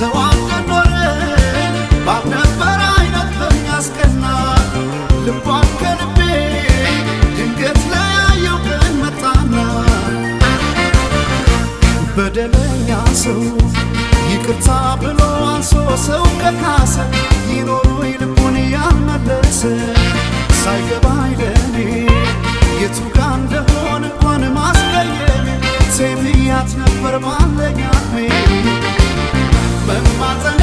ተዋደን ኖረን ባልነበረ አይነት በሚያስቀና፣ ልቧን ከልቤ ድንገት ለያየው ቀን መጣና፣ በደለኛ ሰው ይቅርታ ብሎ አንሶ ሰው ከካሰ፣ ይኖሩ ልቡን ያልመለሰ፣ ሳይገባኝ ለኔ የቱ ጋ እንደሆን እንኳን ማስቀየሜ፣ ብያት ነበር ባለኝ አቅሜ መማፀኔ።